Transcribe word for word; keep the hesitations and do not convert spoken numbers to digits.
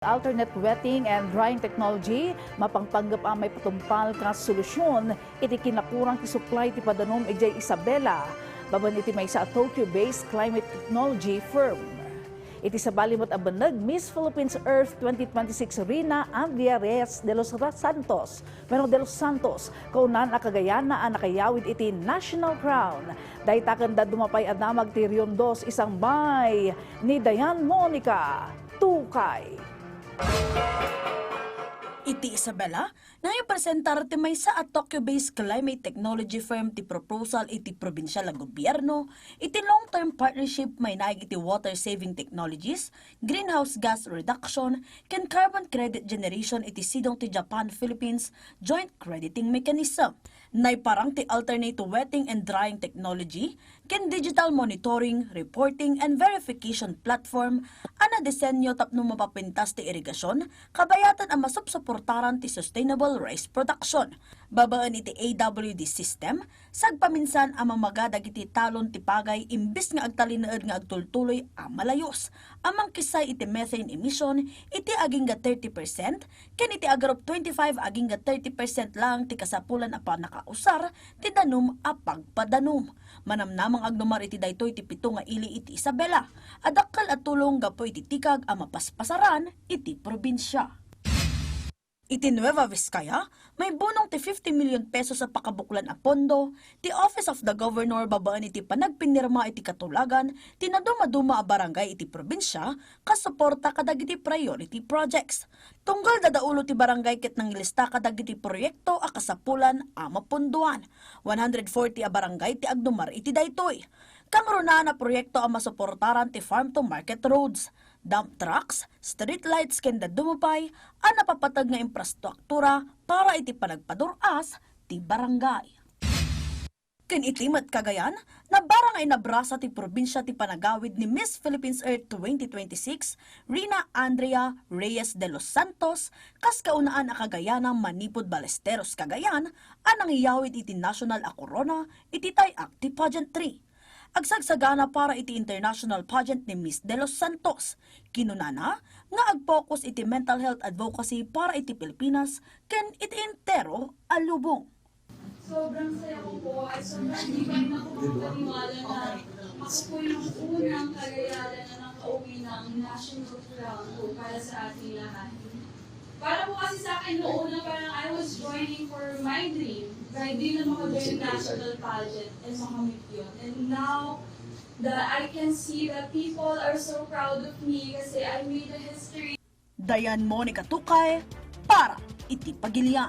Alternate wetting and drying technology, mapangpanggep a maipatungpal nga solusyon iti kinakurang ti supply ti padanum idiay Isabela, babaen iti maysa a Tokyo-based climate technology firm. Iti sabali met a benneg, Miss Philippines Earth twenty twenty-six Rina Andrea Reyes de los Ra-, Santos, wenno de los Santos, kaunaan a Kagayana a nakayawid iti national crown. Dayta ken dadduma pay a damag ti Rion Dos Isangbay ni Dayan Monica Tukay. Iti Isabela, naipresentar ti maysa a Tokyo-based climate technology firm ti proposal iti probinsial a gobierno iti long-term partnership mainaig iti water-saving technologies, greenhouse gas reduction, ken carbon credit generation iti sidong ti Japan-Philippines Joint Crediting Mechanism. Naiparang ti alternate wetting and drying technology ken digital monitoring, reporting, and verification platform a nadisenyo tapno mapapintas ti irigasyon kabayatan a masupsuportaran ti sustainable rice production. Babaen iti A W D system, sagpaminsan a mamaga dagiti talon ti pagay imbes nga agtalinaed nga agtultuloy a malayus a mangkissay iti methane emission iti agingga thirty percent ken iti agarup twenty-five agingga thirty percent lang ti kasapulan a pannakausar ti danum a pagpadanum. Manamnamang agdumar iti daytoy ti pito nga ili iti Isabela a dakkel a tulong gapu iti tikag a mapaspasaran iti probinsia. Iti Nueva Vizcaya, maibunong ti fifty million pesos a pakabuklan a pondo ti Office of the Governor babaen iti panagpinirma iti katulagan ti nadumaduma a barangay iti probinsia kas suporta kadagiti priority projects. Tunggal dadaulo ti barangay ket nangilista kadagiti proyekto a kasapulan a mapondoan. One hundred forty a barangay ti agdumar iti daytoy. Kangrunaan a proyekto a masuportaran ti farm to market roads, dump trucks, street lights ken dadduma pay a napapateg nga infrastruktura para iti panagpadur-as ti barangay. Ken iti met Cagayan, nabarang a inabrasa ti probinsia ti panagawid ni Miss Philippines Earth twenty twenty-six, Rina Andrea Reyes de los Santos, kas kaunaan a Kagayana manipud Ballesteros, Cagayan, a nangiyawid iti national a korona iti tay-ak ti pageantry. Agsagsagana para iti international pageant ni Miss de los Santos. Kinunana nga ag-focus iti mental health advocacy para iti Pilipinas ken iti entero a lubong. Sobrang saya ko po at sobrang hindi pa rin ako makapaniwala na ako po yung unang Kagayanan na nakauwi ng national crown po para sa ating lahat. Para po kasi sa akin noon na parang I was joining for my dream, my dream na makajoin national pageant and makamit yun. And now that I can see that people are so proud of me kasi I made a history. Dayan Monica Tukay para iti Pagilian.